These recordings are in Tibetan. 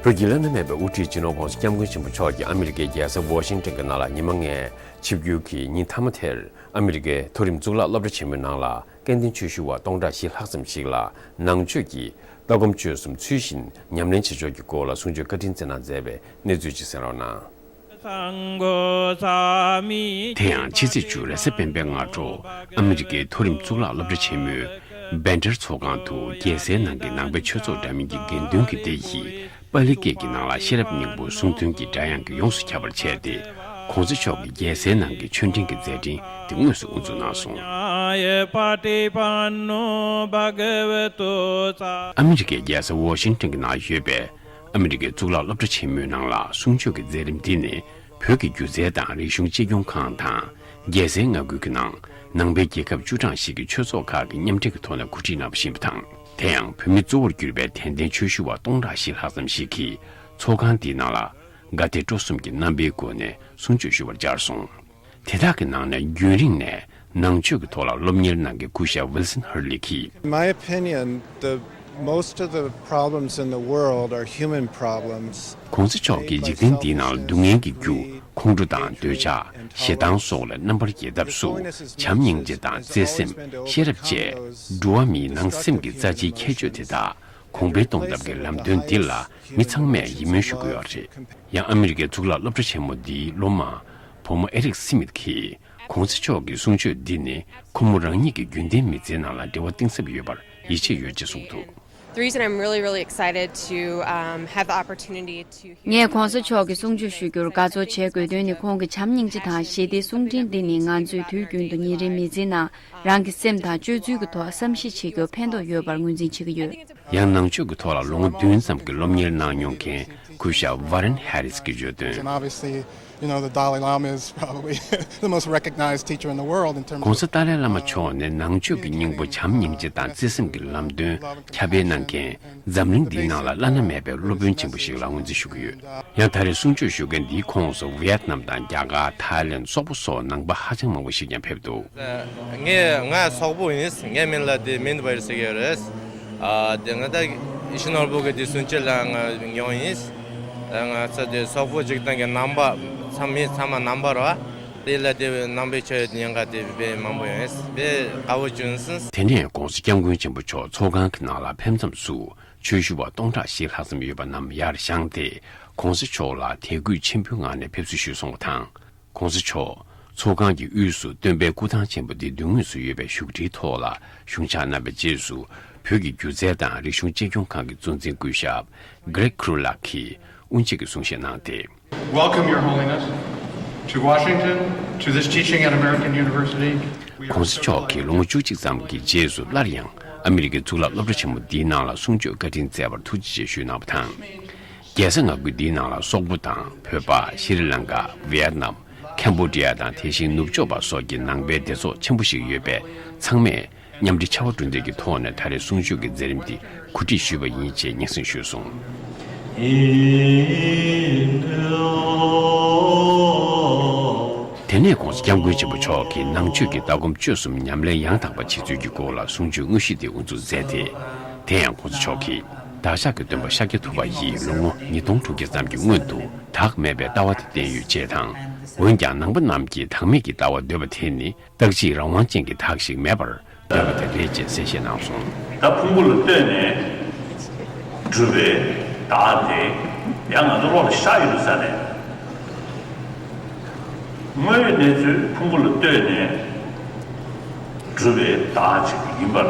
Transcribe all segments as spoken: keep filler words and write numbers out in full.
བོད་ཀྱི་བླ་ན་མེད་པའི་དབུ་ཁྲིད་སྤྱི་ནོར་༸གོང་ས་༸སྐྱབས་མགོན་ཆེན་པོ་མཆོག་གིས་ཨ་མི་རི་ཀའི་རྒྱལ་ས་ཝ་ཤིང་ཊོན་གྱི་ནང་ལ་ཉི་མ་ལྔའི་ཆིབས་བསྒྱུར་གྱིས་ཉིན་མཐའ་མ་དེར་ཨ་མི་རི་ཀའི་མཐོ་རིམ་གཙུག་ལག་སློབ་གྲྭ་ཆེན་མོའི་ནང་ལ་སྐལ་ལྡན་ཆོས་ཞུ་བ་སྟོང་ཕྲག་བཞི་ལྷག་ཙམ་ཞིག་ལ་ནང་ཆོས་ཀྱི་ལྟ་སྒོམ་སྤྱོད་གསུམ་ཚུལ་བཞིན་ཉམས་ལེན་བྱེད་ཕྱོགས་ཀྱི་སྐོར་ལ་གསུང་ཆོས་བཀའ་དྲིན་སྩལ་གནང་མཛད་པའི་གནས་ཚུལ་ཅིག་གསན་རོགས་གནང་། དེ་ཡང་ཕྱི་ཚེས་བཅུ་རེས་གཟའ་སྤེན་པའི་སྔ་དྲོ་ཨ་མི་རི་ཀའི་མཐོ་རིམ་གཙུག་ལག་སློབ་གྲྭ་ཆེན་མོའི་བྷན་ཌར་ཚོགས་ཁང་དུ་རྒྱལ་སའི་ནང་གི་ནང་པའི་ཆོས་ཚོགས་འདྲ་མིན་གྱི་དགེ་འདུན་གྱི་སྡེ་ཡིས་པཱ་ལི་སྐད་ཀྱི་ནང་ལ་ཤེས་རབ་སྙིང་པོ་གསུང་འདོན་གྱི་སྒྲ་དབྱངས་ཀྱིས་ཡོངས་སུ་ཁྱབ་པར་བྱས་ཏེ། ༸གོང་ས་མཆོག་གིས་རྒྱལ་སའི་ནང་གི་ཆོས་འབྲེལ་གྱི་མཛད་འཕྲིན་དེ་དངོས་སུ་དབུ་འཛུགས་གནང་སོང་། ཨ་མི་རི་ཀའི་རྒྱལ་ས་ཝ་ཤིང་ཊོན་གྱི་ནང་ཡོད་པའི་ཨ་མི་རི་ཀའི་གཙུག་ལག་སློབ་གྲྭ་ཆེན་མོའི་ནང་ལ་གསུང་ཆོས་ཀྱི་མཛད་རིམ་འདི་ནི། བོད་ཀྱི་སྒྱུ་རྩལ་དང་རིག་གཞུང་གཅེས་སྐྱོང་ཁང་དང་། རྒྱལ་སའི་མངའ་ཁུལ་གྱི་ནང་ནང་པའི་རྒྱལ་ཁབ་བཅུ་གྲངས་ཤིག་གི་ཆོས་ཚོགས་ཁག་གིས་མཉམ་འབྲེལ་གྱི་ཐོག་ནས་གོ་སྒྲིག་གནང་བཞིན་པ་དང་། དེ་ཡང་བོད་མི་གཙོ་བོར་གྱུར་པའི་དད་ལྡན་ཆོས་ཞུ་བ་སྟོང་ཕྲག་བཞི་ལྷག་ཙམ་ཞིག་གིས་ཚོགས་ཁང་འདིའི་ནང་ལ་དགའ་དད་སྤྲོ་གསུམ་གྱི་རྣམ་པའི་སྒོ་ནས་གསུང་ཆོས་ཞུ་བར་བཅར་སོང་། དེ་དག་གི་ནང་ནས་རྒྱུན་རིང་ནས་ནང་ཆོས་ཀྱི་ཐོག་ལ་སློབ་གཉེར་གནང་མཁན་སྐུ་ཞབས་ཝིལ་སན་ཧར་ལི་གིས། In my opinion, the most of the problems in the world are human problems. ༸གོང་ས་མཆོག་གིས་འཇིག་རྟེན་འདིའི་ནང་ལ་སྡུག་བསྔལ་གྱི་རྒྱུ་ཁོང་ཁྲོ་དང་འདོད་ཆགས། ཞེ་སྡང་སོགས་ལས་རྣམ་པར་རྒྱལ་ཐབས་སུ་བྱམས་སྙིང་རྗེ་དང་བརྩེ་སེམས། ཤེས་རབ་བཅས་འགྲོ་བ་མིའི་ནང་སེམས་ཀྱི་རྩ་ཆེའི་ཁྱད་ཆོས་དེ་དག་གོང་འཕེལ་གཏོང་ཐབས་ཀྱི་ལམ་སྟོན་འདི་ལ་མི་ཚང་མས་ཡིད་སྨོན་ཞུ་གི་ཡོད་རེད། ཡང་ཨ་མི་རི་ཀའི་གཙུག་ལག་སློབ་གྲྭ་ཆེན་མོ་འདིའི་སློབ་མ་བུ་མོ་ཨེ་རིག་སི་མིད་ཀྱིས། ༸གོང་ས་མཆོག་གི་གསུང་ཆོས་འདི་ནི་ཁོ་མོ་རང་ཉིད་ཀྱི་རྒྱུན་ལྡན་མི་ཚེའི་ནང་ལ་འབྲེལ་བ་གཏིང་ཟབ་ཡོད་པར་ཡིད་ཆེས་ཡོད་ཅེས་གསུངས་འདུག། The reason I'm really, really excited to, um, have the opportunity to hear ཁོང་ཚོ་མཆོག་གི་གསུང་ཆོས་ཞུ་རྒྱུར་དགའ་ཚོར་བྱེད་དགོས་དོན་ནི། ཁོང་གི་བྱམས་སྙིང་རྗེ་དང་ཞི་བདེའི་གསུང་འཕྲིན་འདི་ནི་ང་ཚོས་དུས་རྒྱུན་དུ་ཉིན་རེའི་མི་ཚེའི་ནང་རང་གི་སེམས་དང་སྤྱོད་ཚུལ་གྱི་ཐོག་བསམ་གཞིག་བྱེད་རྒྱུར་ཕན་ཐོགས་ཡོད་པར་ངོས་འཛིན་བྱེད་ཀྱི་ཡོད། ཡང་ནང་ཆོས་ཀྱི་ཐོག་ལ་ལོ་ངོ་བདུན་ཙམ་གྱི་སློབ་གཉེར་གནང་མྱོང་མཁན་སྐུ་ཞབས་ཝ་རན་ཧེ་རིས་ཀྱིས་བརྗོད་དོན། And obviously, you know, the Dalai Lama is probably the most recognized teacher in the world in terms of ༸གོང་ས་ཏཱ་ལའི་བླ་མ་མཆོག་ནི་ནང་ཆོས་ཀྱི་སྙིང་པོ་བྱམས་སྙིང་རྗེ་དང་བརྩེ་སེམས་ཀྱི་ལམ་སྟོན་ཁྱབ་སྤེལ་གནང་མཁན། འཛམ་གླིང་འདིའི་ནང་ལ་བླ་ན་མེད་པའི་སློབ་དཔོན་ཆེན་པོ་ཞིག་ལ་ངོས་འཛིན་ཞུ་གི་ཡོད། ཡང་ད་རེས་གསུང་ཆོས་ཞུ་མཁན་འདིའི་ཁོངས་སུ་ཝི་ཡེད་ནམ་དང་རྒྱ་གར། ཐའི་ལེན་སོག་པོ་སོགས་ནང་པ་ཧ་ཅང་མང་པོ་ཞིག་ཀྱང་ཕེབས་འདུག། ངས་ང་སོག་པོ་ཡིན། ངའི་མིང་ལ་དེ་མིན་བར་ཟེར་གྱི་རེད། ཨ་དེ་ང་ད་ཡིད་བཞིན་ནོར་བུ་གི་དེ་གསུང་ཆོས་ལ་ང་ཡོང་ཡིན། ང་ཚོ་དེ་སོག་པོ་འཇིག་རྟེན་གྱི་ནང་པ་ཚང་མི་ཚང་མ་ནང་པ་རེད་བ། དེ་ལ་དེ་ནང་པའི་ཆོས་ཉན་ག་དེ་དཔེ་མང་པོ་ཡོང་ཡིན། དཔེ་དགའ་བོ་བྱུང་སོང་། དེ་ནས་༸གོང་ས་༸སྐྱབས་མགོན་ཆེན་པོ་མཆོག་ཚོགས་ཁང་གི་ནང་ལ་ཕེབས་མཚམས་སུ་ཆོས་ཞུ་བ་སྟོང་ཕྲག་བཞི་ལྷག་ཙམ་ཡོད་པ་རྣམས་ཡར་བཞེངས་ཏེ་༸གོང་ས་མཆོག་ལ་དད་གུས་ཆེན་པོའི་ངང་ནས་ཕེབས་བསུ་ཞུས་སོང་བ་དང་། ༸གོང་ས་མཆོག་ཚོགས་ཁང་གི་དབུས་སུ་སྟོན་པའི་སྐུ་ཐང་ཆེན་པོ་འདི་མདུན་ངོས་སུ་ཡོད་པའི་བཞུགས་ཁྲིའི་ཐོག་ལ་བཞུགས་ཕྱག་གནང་བའི་རྗེས་སུ། བོད་ཀྱི་སྒྱུ་རྩལ་དང་རིག་གཞུང་གཅེས་སྐྱོང་ཁང་གི་གཙོ་འཛིན་སྐུ་ཞབས་Greg Krulak གིས་དབུ་འབྱེད་ཀྱི་གསུང་བཤད་གནང་སྟེ། Welcome, Your Holiness, to Washington, to this teaching at American University. We are ༸གོང་ས་མཆོག་གིས་ལོ་ངོ་བཅུ་གཅིག་ཙམ་གྱི་རྗེས་སུ་སླར་ཡང་ཨ་མི་རི་ཀའི་གཙུག་ལག་སློབ་གྲྭ་ཆེན་མོ་འདིའི་ནང་ལ་གསུང་ཆོས་བཀའ་དྲིན་སྩལ་བར་ཐུགས་རྗེ་ཆེ་ཞུས་གནང་བ་དང་། རྒྱལ་ས་མངའ་ཁུལ་འདིའི་ནང་ལ་སོག་པོ་དང་བོད་པ། ཤྲི་ལང་ཀ། ཝི་ཡེད་ནམ། ཁེམ་བྷོ་ཌི་ཡ་དང་དེ་བཞིན་ནུབ་ཕྱོགས་པ་སོགས་ཀྱི་ནང་པའི་སྡེ་ཚོགས་ཆེན་པོ་ཞིག་ཡོད་པས། ཚང་མས་མཉམ་འབྲེལ་བྱ་བ་གྲུ་འདེགས་ཀྱི་ཐོག་ནས་ད་རེས་གསུང་ཆོས་ཀྱི་མཛད་རིམ་འདི་གོ་སྒྲིག་ཞུས་པ་ཡིན་ཅེས་སྙན་སེང་ཞུས་སོང་། དེ་ནས་༸གོང་ས་༸སྐྱབས་མགོན་ཆེན་པོ་མཆོག་གིས་ནང་ཆོས་ཀྱི་ལྟ་སྒོམ་སྤྱོད་གསུམ་ཉམས་ལེན་ཡང་དག་པ་བྱེད་ཚུལ་གྱི་སྐོར་ལ་གསུང་ཆོས་དངོས་གཞི་དེ་དབུ་འཛུགས་མཛད་དེ། དེ་ཡང་༸གོང་ས་མཆོག་གིས་བདག་ཅག་གི་སྟོན་པ་ཤཱཀྱ་ཐུབ་པ་ཡིས་ལོ་ངོ་ཉིས་སྟོང་དྲུག་བརྒྱ་ཙམ་གྱི་སྔོན་དུ་བདག་མེད་པའི་ལྟ་བ་དེ་བསྟན་ཡོད་ཅེས་དང་། འོན་ཀྱང་ནང་པ་རྣམས་ཀྱིས་བདག་མེད་ཀྱི་ལྟ་བ་འདོད་པ་དེ་ནི་རྟག་གཅིག་རང་དབང་ཅན་གྱི་བདག་ཞིག་མེད་པར་འདོད་པ་དེ་རེད་ཅེས་གསལ་བཤད་གནང་སོང་། ད་ཕུང་པོ་ལ་ལྟོས་ནས་གྲུབ་པའི་བདག་དེ་ཡང་ང་ཚོ་བློ་ལ་ཤར་ཡོད་ས་ནས། དངོས་ཡོད་གནས་ཚུལ་ཕུང་པོ་ལ་ལྟོས་ནས་གྲུབ་པའི་བདག་ཅིག་ཡིན་པ་ལ་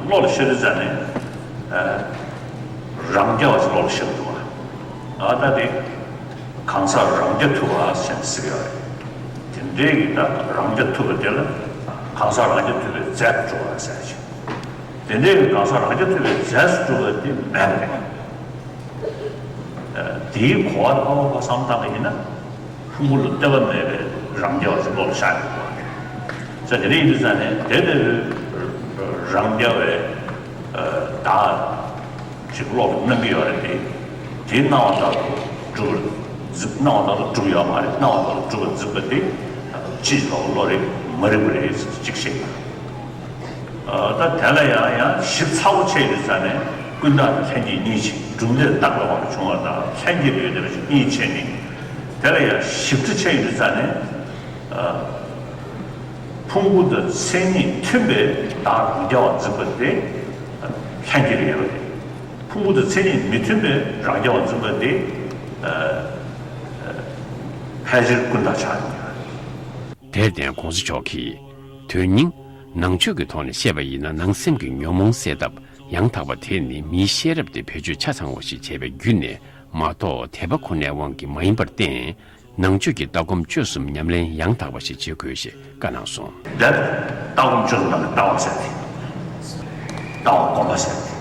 བློ་ལ་ཤར་ཡོད་ས་ནས། རང་རྐྱ་བ་ཞིག་བློ་ལ་ཤར་འདུག་བ། ཨ་ད་དེ་གང་ཟག་རང་རྐྱ་ཐུབ་པ་ཞེས་ཟེར་གྱི་ཡོད་རེད། དེ་འདྲའི་གི་ད་རང་རྐྱ་ཐུབ་པ་དེ་ལ་གང་ཟག་རང་རྐྱ་ཐུབ་པའི་རྫས་སུ་གྲུབ་པ་ཟེར་ཞིང་། དེ་འདྲའི་གི་གང་ཟག་རང་རྐྱ་ཐུབ་པའི་རྫས་སུ་གྲུབ་པ་དེ་མེད་པ་རེད། དེའི་གོ་བ་ལ་ཕར་བསམ་བཏང་བ་ཡིན་ན། ཕུང་པོ་ལ་ལྟོས་པ་མེད་པའི་རང་རྐྱ་བ་ཞིག་བློ་ལ་ཤར་ཡོང་གི་རེད། ས་དེ་འདྲ་ཡིན་དུས་ཙང་ནས་དེ་ལྟ་བུའི་རང་རྐྱ་བའི་བདག་ཅིག་བློ་ལ་སྣང་གི་ཡོད་རེད་དེ། དེའི་སྣང་བ་ལྟར་དུ་གྲུབ་པར་འཛིན། སྣང་བ་ལྟར་དུ་གྲུབ་ཡོད་མ་རེད། སྣང་བ་ལྟར་དུ་གྲུབ་པར་འཛིན་པ་དེ་ཕྱིའི་བློ་རེད། མ་རིག་པ་རེད་ཅིག་བཤད་ཀྱི་ཡོད། ད་དེ་ལ་ཡང་ཡང་ཞིབ་ཚགས་པོ་ཕྱེ་ཡོང་དུས་ཙང་ནས། ཀུན་བརྟགས་དང་ལྷན་སྐྱེས་གཉིས་ཆེ། སྒྲུང་ལས་བཏགས་པའི་དབང་དུ་བྱུང་བ་དང་ལྷན་སྐྱེས་ལས་ཡོད་དེ་བ་ཞིག་གཉིས་ཆེ་ནི། དེ་ལ་ཡང་ཞིབ་ཕྲ་ཆ་ཡོད་དུས་ཙང་ནས། ཨ། ཕུང་པོ་དང་མཚན་ཉིད་མཐུན་པའི་བདག་རང་རྐྱ་བ་འཛིན་པ་དེ་ལྷན་སྐྱེས་ལས་ཡོད་པ་སྟེ། ཕུང་པོ་དང་མཚན་ཉིད་མི་མཐུན་པའི་རང་རྐྱ་བ་འཛིན་པ་དེ། ཨ། ཕལ་ཆེར་ཀུན་བརྟགས་ཆགས་ཡོང་གི་རེད། དེར་བརྟེན་གོང་ས་མཆོག་གིས། དོན་སྙིང་། ནང་ཆོས་ཀྱི་ཐོག་ནས་བཤད་པ་ཡིན་ན་ནང་སེམས་ཀྱི་ཉོན་མོངས་སེལ་ཐབས་ཡང་དག་པ་དེ་ནི་མིའི་ཤེས་རབ་དེ་བེད་སྤྱོད་ཆ་ཚང་བ་ཞིག་བྱས་པའི་བརྒྱུད་ནས་མ་གཏོགས་དད་པ་ཁོ་ནའི་དབང་གིས་མ་ཡིན་པར་བརྟེན། ནང་ཆོས་ཀྱི་ལྟ་སྒོམ་སྤྱོད་གསུམ་ཉམས་ལེན་ཡང་དག་པ་ཞིག་བྱེད་དགོས་ཞེས་བཀའ་གནང་སོང་། དེར་ལྟ་སྒོམ་སྤྱོད་གསུམ་དང་ལྟ་བ་ཟེར་ཏེ། ལྟ་བ་སྒོམ་པ་ཟེར་ཏེ།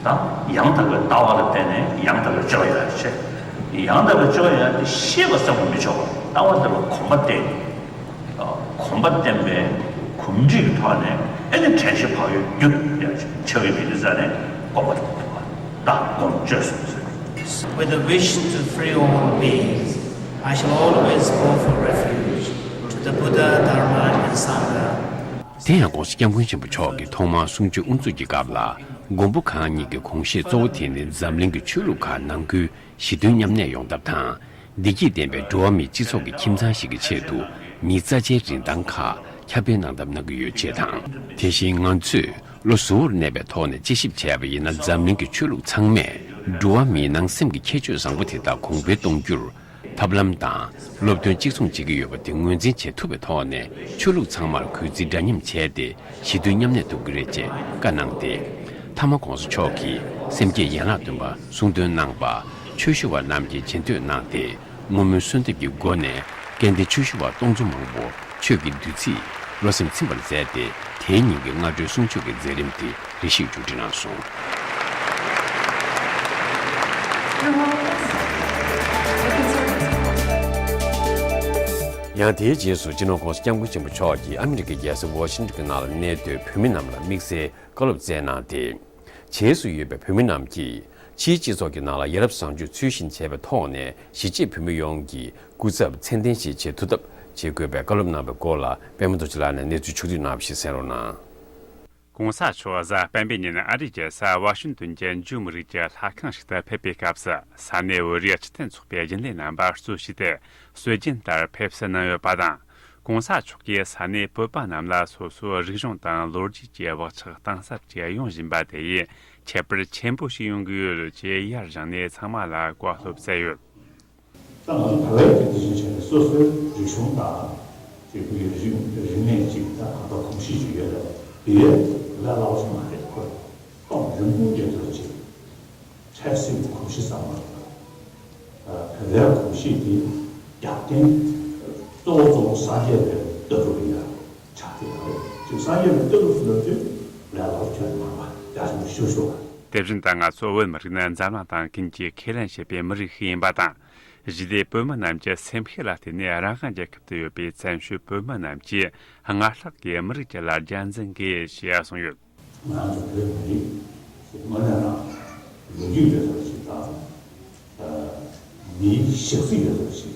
ད་ཡང་དག་པའི་ལྟ་བ་ལ་བརྟེན་ནས་ཡང་དག་པའི་སྤྱོད་པ་ཡང་བྱེད། ཡང་དག་པའི་སྤྱོད་པ་ཡང་དེ་ཤེས་པ་ཙམ་དུ་མི་ཆོག་པར་ལྟ་བ་འདི་ལ་གོམས་པ་བསྟེན། གོམས་པ་བསྟེན་པའི་གོམས་འདྲིས་ཀྱི་ཐོག་ནས་ཨེ་ནི་དྲན་ཤེས་བག་ཡོད་རྒྱུ་ཡང་བྱ་བའི་བི་དི་ཙ་ནས་སྒོམ་པ་དང་ལྟ་སྒོམ་སྤྱོད་གསུམ་ཟེར། With a wish to free all beings, I shall always go for refuge to the Buddha, Dharma, and Sangha. དེ་ཡང་༸གོང་ས་༸སྐྱབས་མགོན་ཆེན་པོ་མཆོག་གིས་ཐོག་མར་གསུང་ཆོས་དབུ་འཛུགས་ཀྱི་སྐབས་ལ་མགོན་པོ་གང་ཉིད་ཀྱི་དགོངས་བཞེད་གཙོ་བོ་དེ་ནི་འཛམ་གླིང་གི་ཆོས་ལུགས་ཁག་ནང་ཁུལ་ཞི་མཐུན་མཉམ་གནས་ཡོང་ཐབས་དང་། བདེ་སྐྱིད་ལྡན་པའི་འགྲོ་བ་མིའི་སྤྱི་ཚོགས་ཀྱི་ཁྱིམ་ཚང་ཞིག་གི་ཆེད་དུ་མིའི་རྩ་ཆེའི་རིན་ཐང་ཁག་ཁྱབ་སྤེལ་གནང་ཐབས་གནང་གི་ཡོད་ཅེས་དང་། དེ་བཞིན་ང་ཚོས་བློ་གཟུ་བོར་གནས་པའི་ཐོག་ནས་དཔྱད་ཞིབ་བྱས་པ་ཡིན་ན་འཛམ་གླིང་གི་ཆོས་ལུགས་ཚང་མས་འགྲོ་བ་མིའི་ནང་སེམས་ཀྱི་ཁྱད་ཆོས་བཟང་པོ་དེ་དག་གོང་འཕེལ་གཏོང་རྒྱུར། ཐབས་ལམ་དང་སློབ་སྟོན་གཅིག་མཚུངས་བྱེད་ཀྱི་ཡོད་པ་དེ་ངོས་འཛིན་བྱེད་ཐུབ་པའི་ཐོག་ནས་ཆོས་ལུགས་ཚང་མར་གུས་བརྩི་འདྲ་མཉམ་བྱས་ཏེ་ཞི་མཐུན་མཉམ་གནས་ཐུབ་ཀྱི་རེད་ཅེས་བཀའ་གནང་སྟེ། མཐའ་མ་༸གོང་ས་མཆོག་གིས་སེམས་བསྐྱེད་ཡན་ལག་བདུན་པ་གསུང་འདོན་གནང་བ། ཆོས་ཞུ་བ་རྣམས་ཀྱིས་རྗེས་ཟློས་གནང་སྟེ་བསྔོ་སྨོན་གསོལ་འདེབས་ཀྱི་སྒོ་ནས་སྐལ་ལྡན་ཆོས་ཞུ་བ་སྟོང་ཚོ་མང་པོ་ཆོས་ཀྱི་བདུད་རྩིས་བློ་སེམས་ཚིམ་པར་མཛད་དེ། དེའི་ཉིན་གྱི་སྔ་དྲོའི་གསུང་ཆོས་ཀྱི་མཛད་རིམ་དེ་རེ་ཞིག་མཇུག་སྒྲིལ་གནང་སོང་། ཡང་དེའི་རྗེས་སུ་སྤྱི་ནོར་༸གོང་ས་༸སྐྱབས་མགོན་ཆེན་པོ་མཆོག་གིས་ཨ་མི་རི་ཀའི་རྒྱལ་ས་ཝ་ཤིང་ཊོན་གྱི་ནང་ལ་གནས་སྡོད་བོད་མི་རྣམས་ལ་དམིགས་བསལ་བཀའ་སློབ་སྩལ་གནང་སྟེ། བྱེས་སུ་ཡོད་པའི་བོད་མི་རྣམས་ཀྱིས་ཕྱིའི་སྤྱི་ཚོགས་ཀྱི་ནང་ལ་ཡ་རབས་བཟང་སྤྱོད་ཚུལ་བཞིན་བྱས་པའི་ཐོག་ནས་གཞིས་བྱེས་བོད་མི་ཡོངས་ཀྱི་སྐུ་ཚབ་མཚན་ལྡན་ཞིག་བྱེད་ཐུབ་ཐབས་བྱེད་དགོས་པའི་བཀའ་སློབ་གནང་བའི་སྐོར་ལ་པད་མ་རྡོ་རྗེ་ལགས་ནས་གནས་ཚུལ་ཕྱོགས་བསྡུས་གནང་བ་ཞིག་གསན་རོགས་གནང་། ༸གོང་ས་མཆོག་གཟའ་སྤེན་པའི་ཉིན་ཨ་རིའི་རྒྱལ་ས་ཝ་ཤིང་ཏོན་གྱི་འཇུ་མི་རིགས་ཀྱི་ལྷ་ཁང་ཞིག་ཏུ་ཕེབས་པའི་སྐབས་སུ་ས་གནས་བོད་རིགས་སྤྱི་མཐུན་ཚོགས་པའི་རྒྱུན་ལས་རྣམ་པ་གཙོ་བྱས་ཏེ་སྲོལ་རྒྱུན་ལྟར་ཕེབས་བསུ་གནང་ཡོད་པ་དང་། ༸གོང་ས་མཆོག་གིས་ས་གནས་བོད་པ་རྣམས་ལ་སོ་སོའི་རིག་གཞུང་དང་ལོ་རྒྱུས་ཀྱི་བག་ཆགས་གཏིང་ཟབ་ཅིག་ཡོང་བཞིན་པ་དེ་ཡིས་ཁྱད་པར་ཆེན་པོ་ཞིག་ཡོང་གི་ཡོད་ཅེས་ཡར་བཞེངས་ནས་ཚང་མ་ལ་བཀའ་སློབ་སྩལ་ཡོད། ད་ང་ཚོ་བོད་པའི་དེ་བཞིན་བྱས་ནས་སོ་སོའི་རིག་གཞུང་དང་ཅིག་གི་རིག་རིག་གནས་ཅིག་ད་གང་ལྟར་གོམས་གཤིས་ཅིག་ཡོད་རེད། དེ་ལས་སླ་བོ་ཞིག་མ་རེད། ཁོ་སྟོང་རིང་པོ་ཡོད་ཚོད་ཅིག་འཕྲལ་སེལ་གྱི་གོམས་གཤིས་བཟང་པོ་རེད། བོད་པའི་གོམས་གཤིས་དེ་རྒྱབ་རྟེན་གཙོ་བོ་གཙོ་བོ་སངས་རྒྱས་པའི་ལྟ་གྲུབ་ཡིན་ཡང་ཆགས་ཀྱི་ཡོད་རེད། ཅིག་སངས་རྒྱས་པའི་ལྟ་གྲུབ་སུ་ལབ་དུས་ལས་སླ་བོ་ཁྱོན་མང་བ་རྒྱ་ཆེན་པོ་ཤོད་ཤོད་པ། དེ་བཞིན་ད་ང་ཚོ་བོད་མི་རིགས་ནི་འཛམ་གླིང་དང་ཀུན་གྱིས་ཁས་ལེན་བྱེད་པའི་མི་རིགས་ཤིག་ཡིན་པ་དང་། གཞི་དེ་བོད་མི་རྣམས་ཀྱི་སེམས་ཤེས་ལ་བརྟེན་ནས་རང་དབང་རྒྱལ་ཁབ་ཏུ་ཡོད་པའི་བཙན་བྱོལ་བོད་མི་རྣམས་ཀྱིས་སྔར་ལྷག་གིས་མི་རིགས་ཀྱི་ལ་རྒྱ་འཛིན་དགོས་ཞེས་གསུངས་ཡོད། ང་ཚོ་བོད་མི་རིགས་དངོས་གནས་ནང་ལོ་རྒྱུས་ཡོད་ཚོད་ཅིག་དང་། མིའི་ཞག་རྩི་ཡོད་ཚོད་ཅིག་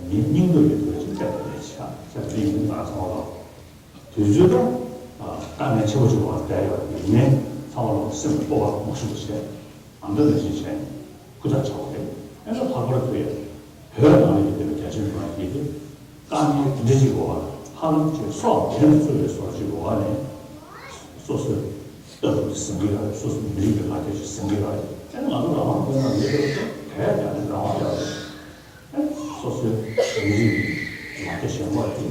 མིའི་སྙིང་སྟོབས་ཡོད་ཚོད་ཅིག་སྐྱབས་བཅོལ་ཆགས་སྐྱབས་བཅོལ་ཡིན་ང་ཚོ་ལ། དུས་ཚོད་དང་དཀའ་ངལ་ཆེན་པོ་ཞིག་འོག་བསྡད་ཡོད་པ་ཡིན་ནའི་ཚང་མ་ལ་སེམས་སྤོབས་པ་མང་ཤོས་ཤིག་བྱས། ཨ་མདོ་ནས་ཅིག་བྱས་ནས་ཧུར་ཐག་བྱ་བ་རེད། ཨེ་ནི་ལྷག་པར་དུ་ཡང་བོད་ནང་ལ་ཡོད་པའི་རྒྱ་ཆེན་པ་ཡིན་ཏེ། དཀའ་ངལ་འདི་འདྲ་ཅིག་འོག་ཧ་ལམ་ཅིག་སྲོག་འབེན་དུ་བཙུགས་པའི་བཟོ་ཅིག་འོག་ནས་སོ་སོའི་ལྟ་གྲུབ་དེ་ཟིན་གྱི་ཡོད་རེད། སོ་སོའི་མི་རིགས་ཀྱི་ལ་རྒྱ་ཅིག་ཟིན་གྱི་ཡོད་རེད། ཨེ་ནི་ང་ཚོ་རང་དབང་དགོས་ན་མི་རེད་དེ་ག་ཡ་ཀྱང་རང་དབང་ཡོད་རེད། ཨེ་ནི་སོ་སོའི་མི་རིགས་ཀྱི་ལ་རྒྱ་གཞན་པ་དེ།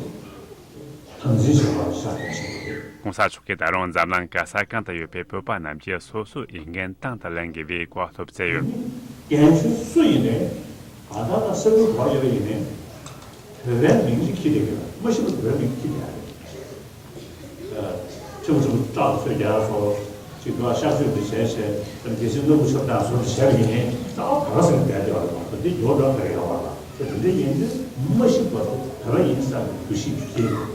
ཐོན་རྫས་བྱེད་པར་ཤར་དུ་ཕྱིན་པ་རེད། ༸གོང་ས་མཆོག་གིས་ད་རུང་འཛམ་གླིང་གི་ས་གང་དུ་ཡོད་པའི་བོད་པ་རྣམས་ཀྱིས་སོ་སོའི་འོས་འགན་དང་དུ་ལེན་དགོས་པའི་བཀའ་སློབ་སྩལ་ཡོད། རྒན་གཞོན་སུ་ཡིན་ནའི་གང་ལྟར་ན་ས་ཁུལ་ག་པར་ཡོད་པ་ཡིན་ནའི་བོད་པའི་མིང་ཅིག་འཁྱེར་བསྡད་ཀྱི་རེད། མ་ཤི་བར་བོད་པའི་མིང་འཁྱེར་བསྡད་ཡ་རེད། ཁྲི་བོ་ཆེན་པོ་བཀྲ་ལ་གསོལ་རྒྱག་སོགས་ཅིག་ག་གཤག་བཅོས་འདི་བྱས་བྱས་དགེ་བཤེས་སྣ་བུག་ཆབ་གདང་སོགས་བྱས་པ་ཡིན་ནའི་རྩ་བ་བོད་པ་ཟེར་ནས་བསྡད་བསྡད་པ་རེད་མ་གཏོགས་འདི་འགྱུར་བ་འགྲོ་ག་རེ་ཡོད་པ་རེད། དེ་འདྲ་ཡིན་དུས་མ་ཤི་བར་དུ་བོད་པ་ཡིན་བསམ་པའི་འདུ་ཤེས་སྐྱེ་དགོས།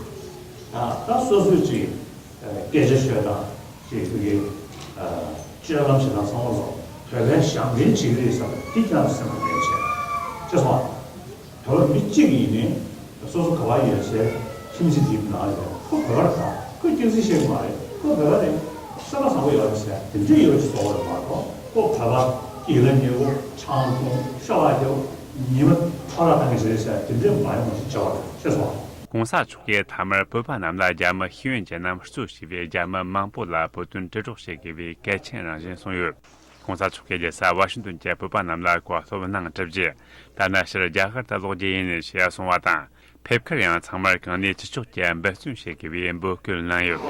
ད་ད་སོ་སོས་ཅིག་སྐད་ཆ་ཤོད་དང་ཅིག་ཕ་གི་སྤྱོད་ལམ་བྱེད་སྟངས་ཚང་མ་ལ་བོད་པའི་ཞབས་འདྲེན་བྱེད་ཀྱི་རེད་བསམ་པ་འདི་ཀྱང་སེམས་ལ་མེད་བྱས་ཅེས་སོང་། བོད་པ་མི་གཅིག་ཡིན་ནའི་སོ་སོ་ག་པར་ཡོད་ཚེ་ཁྱིམ་མཚེས་དེའི་ནང་ཡོད། ཁོ་བོད་པ་རེད། ད་ཁོ་སྐྱག་རྫུན་བཤད་ཀྱི་མ་རེད། ཁོ་བོད་པ་རེད། བསམ་པ་བཟང་པོ་ཡོད་རེད་ཟེར་དེ་འདྲའི་ཡོད་ཅིག་བཟོ་བ་རེད་མ་གཏོགས་ཁོ་བོད་པ་ཡིན་ན་ཉེ་བོ་ཆང་འཐུང་ཤ་བ་རྒྱབ་ཉི་མ་ཐོ་རངས་བཏང་གི་རེད་ཟེར་དེ་འདྲའི་མ་ཡོང་བ་ཞིག་བྱ་བ་རེད་ཤེས་སོང་། གོང་ས་མཆོག་གིས་མཐའ་མར་བོད་པ་རྣམས་ལ་རྒྱ་མི་ཤེས་ཡོན་ཅན་རྣམས་གཙོས་བྱས་པའི་རྒྱ་མི་མང་པོ་ལ་བོད་དོན་དྲིལ་སྒྲོག་བྱེད་དགོས་པའི་གལ་ཆེན་རང་བཞིན་གསུངས་ཡོད། གོང་ས་མཆོག་གིས་རྒྱལ་ས་ཝ་ཤིང་ཏོན་གྱི་བོད་པ་རྣམས་ལ་གོ་སློབ་གནང་གྲུབ་རྗེས་ད་ནི་ཕྱིར་རྒྱ་གར་དུ་ལོག་རྒྱུ་ཡིན་ཞེས་གསུངས་པ་དང་། ཕེབས་ཁར་ཡང་ཚང་མར་གང་ནུས་ཅི་ལྕོགས་ཀྱིས་འབད་བརྩོན་བྱེད་དགོས་པའི་འབོད་སྐུལ་གནང་ཡོད།